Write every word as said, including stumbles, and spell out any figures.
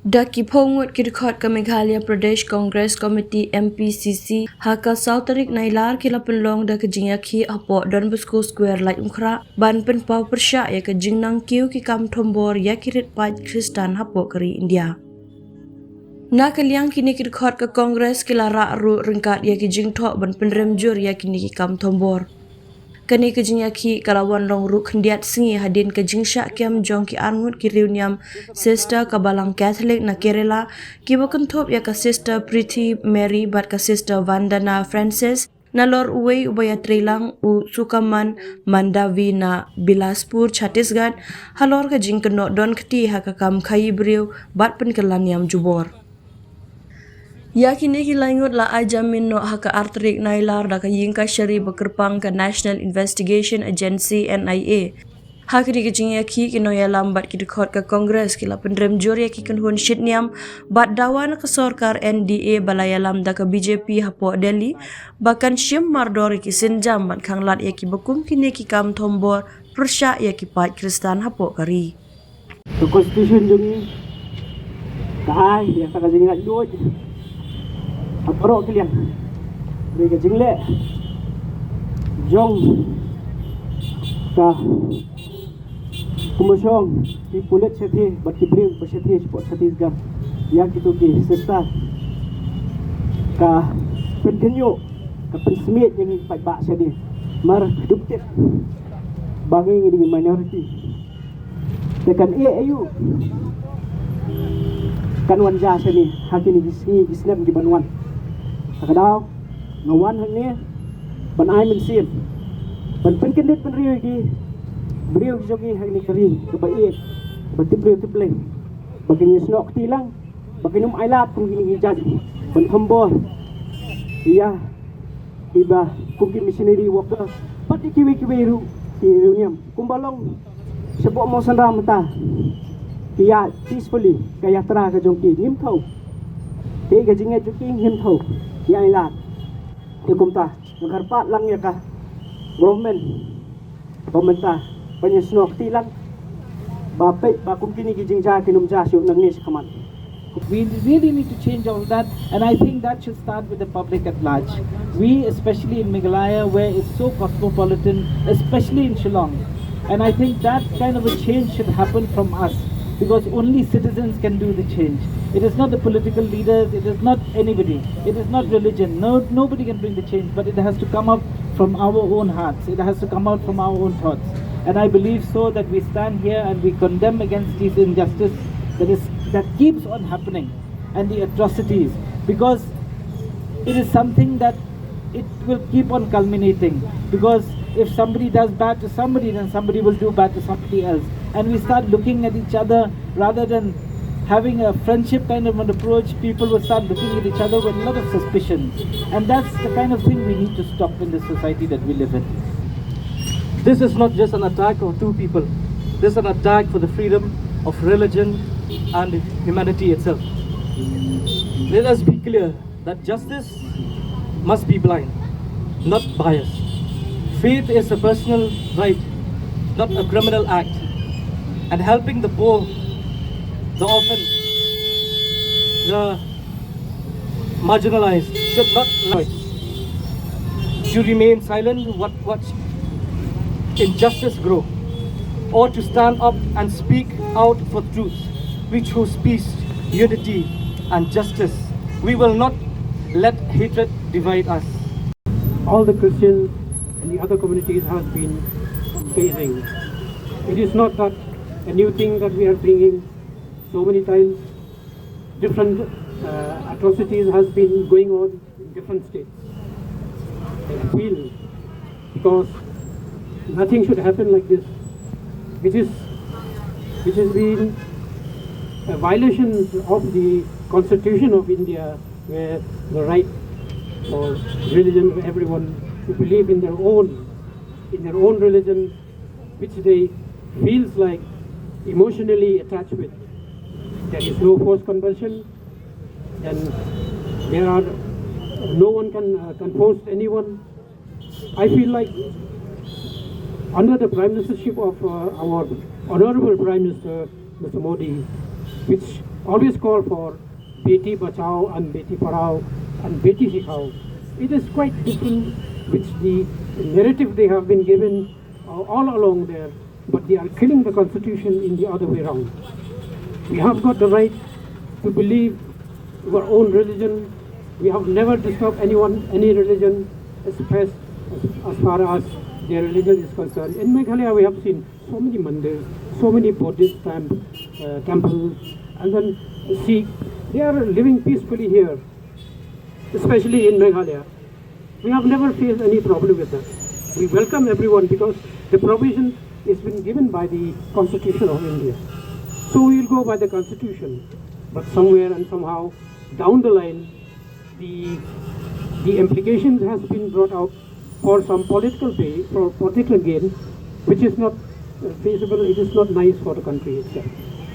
Da ki phew ngut ki dkhot ka Meghalaya Pradesh Congress Committee, M P C C, ha ka saw tarik Nailar ki la pynlong da ka jingïakhih hapoh Don Bosco Square, Laitumkhrah, ban pynpaw pyrshah ïa ka jingnang kiew ki kam thombor ïa ki rit paid Khristan hapoh ka ri India. Na ka liang kine ki dkhot ka Congress ki la rah ruh ryngkat ïa ki jingthoh ban pynrem jur ïa kine ki kam thombor. Kane ka jingïakhih ka la wan long ruh khyndiat sngi hadien ka jingshah kem jong ki arngut ki riewniam sister ka Balang Catholic na Kerala, kiba kynthup ïa ka Sister Preeti Mary bad ka Sister Vandana Francis, nalor uwei uba ïatreilang u Sukaman Mandavi na Bilaspur, Chhattisgarh, halor ka jingkynnoh don kti ha ka kam khaïi briew bad pynkylla niam jubor. Ïa kine ki lai ngut la ai jamin noh ha ka ar tarik Nailar da ka ïing kashari ba kyrpang ka National Investigation Agency, N I A. Ha kane ka jingïakhih, ki nongïalam bad ki dkhot ka Congress ki la pynrem jur ïa ki kynhun shitniam bad dawa na ka sorkar N D A ba la ïalam da ka B J P hapoh Delhi, ba kan shim mardor ïa ki sienjam ban khanglad ïa kiba kum kine ki kam thombor pyrshah ïa ki paid Khristan hapoh ka ri. Ka Constitution jong ngi ka ai ïa ka jinglaitluid ha baroh ki liang. Hynrei ka jingleh jong ka Commission, ki pulit shathie bad ki briew ba shathie shapoh Chhattisgarh ïa kito ki sister, ka pynkynñiuh, ka pynsmiej ïa ngi paidbah shane. Mar duk tip ba ngi ngi dei minority. Te kan ïeh aïu kan wan jia shane ha kine ki sngi ki snem ki ban wan. Ha ka daw nga wan hangne ban ai mynsiem, ban pynkyndit pynriew ïa ki briew ki jong ngi ha kane ka ri kaba ïeit, kaba tip briew tip Blei, ba kin ïasnoh kti lang, ba kin ym ailad kum kine ki jait ban thombor ïa kiba kum ki missionary worker bad ïa kiwei kiwei ruh ki riewniam. Kumba long shapoh Mawsynram mynta, ki ïaid peacefully ka yatra ka jong ki, ngim thaw. Te ka jingngeit jong ki ngim thaw ïa ailad. Te kumta nga kyrpad lang ïa ka government ba mynta ban ïasnoh kti lang, ba peit ba kum kine ki jingjia kin ym jia shuh nangne shakhmat. We really need to change all that, and I think that should start with the public at large. We, especially in Meghalaya, where it's so cosmopolitan, especially in Shillong, and I think that kind of a change should happen from us, because only citizens can do the change. It is not the political leaders, it is not anybody, it is not religion. No, nobody can bring the change, but it has to come up from our own hearts. It has to come out from our own thoughts. And I believe so that we stand here and we condemn against this injustice that is, that keeps on happening, and the atrocities, because it is something that it will keep on culminating, because if somebody does bad to somebody, then somebody will do bad to somebody else, and we start looking at each other rather than having a friendship kind of an approach. People will start looking at each other with a lot of suspicion, and that's the kind of thing we need to stop in the society that we live in. This is not just an attack on two people. This is an attack for the freedom of religion and humanity itself. Let us be clear that justice must be blind, not biased. Faith is a personal right, not a criminal act. And helping the poor, the orphan, the marginalized should not allow to remain silent, what, watch injustice grow, or to stand up and speak out for truth. We choose peace, unity, and justice. We will not let hatred divide us. All the Christians and the other communities has been facing. It is not that a new thing that we are bringing. So many times, different uh, atrocities has been going on in different states. I feel because nothing should happen like this, which is which has been a violation of the Constitution of India, where the right for religion of everyone to believe in their own in their own religion, which they feels like emotionally attached with. There is no forced conversion, and there are no one can uh, can force anyone. I feel like under the prime ministership of uh, our honorable prime minister, Mister Modi, which always call for Beti Bachao and Beti Padhao and Beti Sikhao. It is quite different with the narrative they have been given uh, all along there, but they are killing the constitution in the other way around. We have got the right to believe our own religion. We have never disturbed anyone, any religion, as, as, as far as their religion is concerned. In Meghalaya, we have seen so many mandirs, so many Buddhist temp, uh, temples, and then Sikh. They are living peacefully here, especially in Meghalaya. We have never faced any problem with that. We welcome everyone because the provision is been given by the Constitution of India. So we will go by the Constitution. But somewhere and somehow down the line, the, the implications has been brought out for some political pay, for political gain, which is not uh, feasible, it is not nice for the country itself.